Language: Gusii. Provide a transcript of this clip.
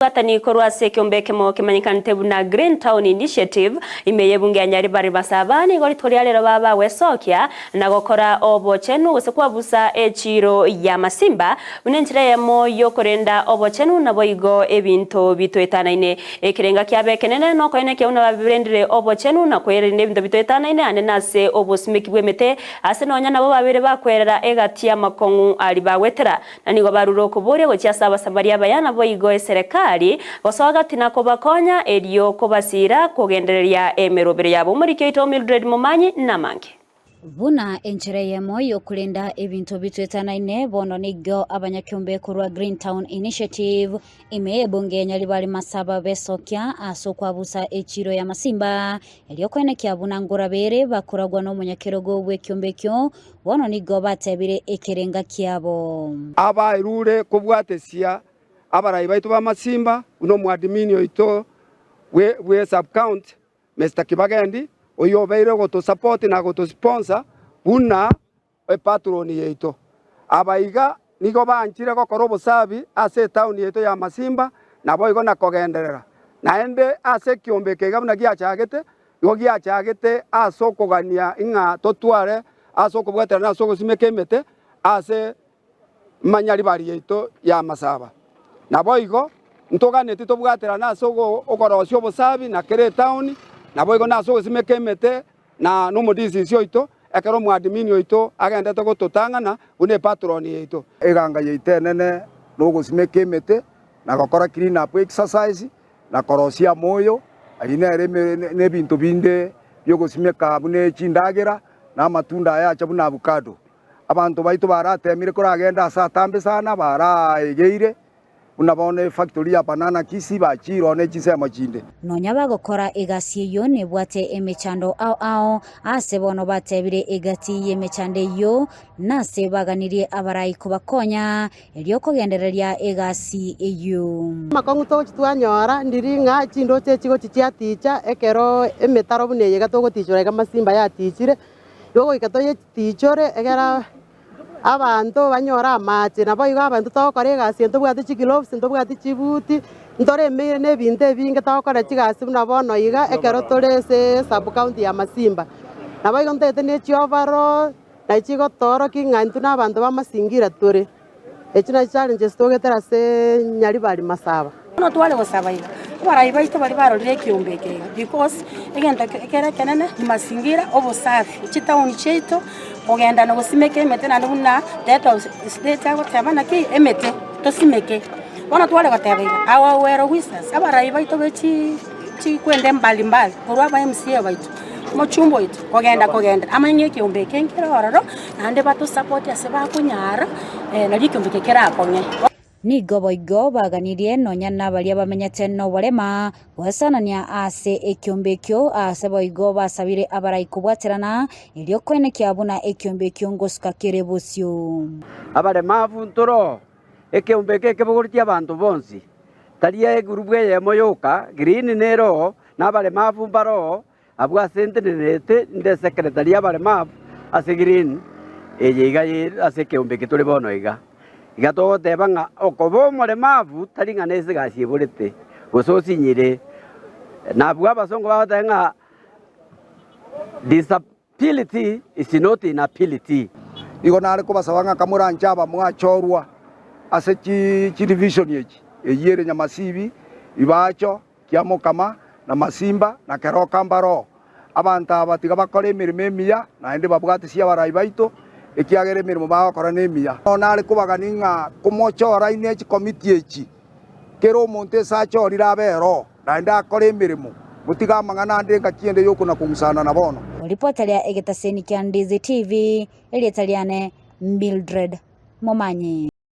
Bwatani korwa ase ekeombe ekemo kemanyekanete buna Green Town Initiative ime y'ebunge ya Nyaribari Masaba nigo rituko ria rero baba bagwesokia na gokora obochenu gose kwabusa echiiro ya Masimba buna enchera eyemo yokorenda obochenu naboigo ebinto bitoetanaine. Ekerenga kiabo ekenene nokoenekia buna babirendire obochenu na kwerenda ebinto bitoetanaine ande nase obosimeki bw'emete ase nonya nabo babere bakwerera egati y'amakong'u aria bagwetera. Na nigo barure okoboria gochia ase Abasamaria abaya naboigo eserekari, gosoa gati na kobakonya, erio kobasiira kogendereria emerobero yabo. Omoriki oito Mildred Momanyi namange. Buna enchera eyemo y'okorenda ebinto bitwetanaine, bono nigo abanyakeombe korwa Green Town Initiative ime y'ebunge ya Nyaribari Masaba besokia ase okwabusa echiiro y'amasimba erio koenekia buna ngorabere bakoragwa nomonyakerogo bw'ekiombe ekio Bono nigo batebire ekerenga kiabo. Abairure kobwatesia abarai baito b'amasimba buna omoadmin oito bwe sub county Mister Kibagendi oyio obeire ogotosupport na gotosponsor buna epatron yaito. Aba iga nigo banchire gokora obosabi ase etown yaito ya Masimba naboigo na kogenderera. Naende ase ekiombe eke iga buna giachagete Nigo giachagete ase okogania ng'a totware ase okobwaterana ase ogosimeka emete ase manyaribari yaito y'amasaba. Naboigo ntoganetie tobwaterane ase okorosia obosabi na kera etaoni, naboigo nase ogosimeka emete na nomodisisi oito, ekero omoadmini oito agendete gototang'ana buna epatroni yaito. Eganga yaito enene nogosimeka emete na gokora clean up exercise. na korosia amoyo, ayio nere nebinto binde bi'ogosimeka buna chindagera, na amatunda aya acha buna avocado. Abanto baito baratemire koragende ase atambe sana, baraegeire, buna bono efactory ya banana Kisii bachiire oo ne chinsemo chinde. Nonya bagokora egasi eyio nebwate emechando ao ao, aase bono batebire egati y'emechando eyio, nase baganirie abarai kobakonya, Erio kogendereria egasi eyio. Amakong'u togochia twanyora ndiri ng'a chindoche echi gochia chiaticha ekero emetaro buna eye iga togotichora iga masimba yatichire, igo goika toyetichore egera abanto banyore amache. Naboigo abanto togokora egasi eye ntobwati chigloves, ntobwati chibuti, ntoremeire na ebinto ebinge togokora chigasi buna bono iga ekero tore ase sub county ya Masimba. Naboigo ntoete ne chioverall. Na chigotoorokia ng'a intwe nabanto b'amasingira tore. Echi nachio challenges togetera ase Nyaribari Masaba. Bono tware gosaba iga, abarai baito baria barorire ekiombe eke iga because egento kere ekenene ni mazingira, obosafi, chitaoni chiaito, kogenda na gosimeka emete naende buna tata state agoteba naki emete tosimeke. Bono tware goteba iga, our well wishers, abarai baito be chi chikwende mbali mbali korwa aba MCA baito. Omochumba oito kogenda kogenda amanye ng'a ekeombe eke nkere ororo, naende batosapoti ase bakonyara, nario ekeombe eke kerakong'e. Nigo boigo baganirie nonya nabaria bamenyete noborema goesanania ase ekiombe ekio, aase boigo basabire abarai kobwaterana, erio koenekia buna ekiombe ekio ngosuka kere bosio. Abaremavu ntoro, ekeombe eke ekebogoretie abanto bonsi, tari egurubu eyemo yoka, green nere oo, na abaremavu mbare oo, Abwo ase ntenenerete inde secretary y'abaremavu ase green eye iga ase ekeombe eke tore bono iga. Iga togoteba ng'a okoba omoremavu tari ng'a nese egasi eborete gose osinyire. Nabwo abasongo bagoteba ng'a disability is not inability. Nigo nare kobasaba ng'a kamoranche aba mwachorwa ase chidivision echi, eyio ere Nyamasibi, Ibacho, Kiamokama, na Masimba, na Keroka mbaroo. Abanto aba tiga bakore emeremo emiya, naende babwatisie abarai baito, ekiagera emeremo bagokora nemiya. Bono nare kobagania ng'a komochora inwe chikomiti echi, kera omonto ase achorire abe ero, naende akore emeremo, motige amang'ana ande engaki ende y'okona-kong'usana na bono. Ripoteria egetaseni kia Ndizi TV, erieta riane Mildred Momanyi.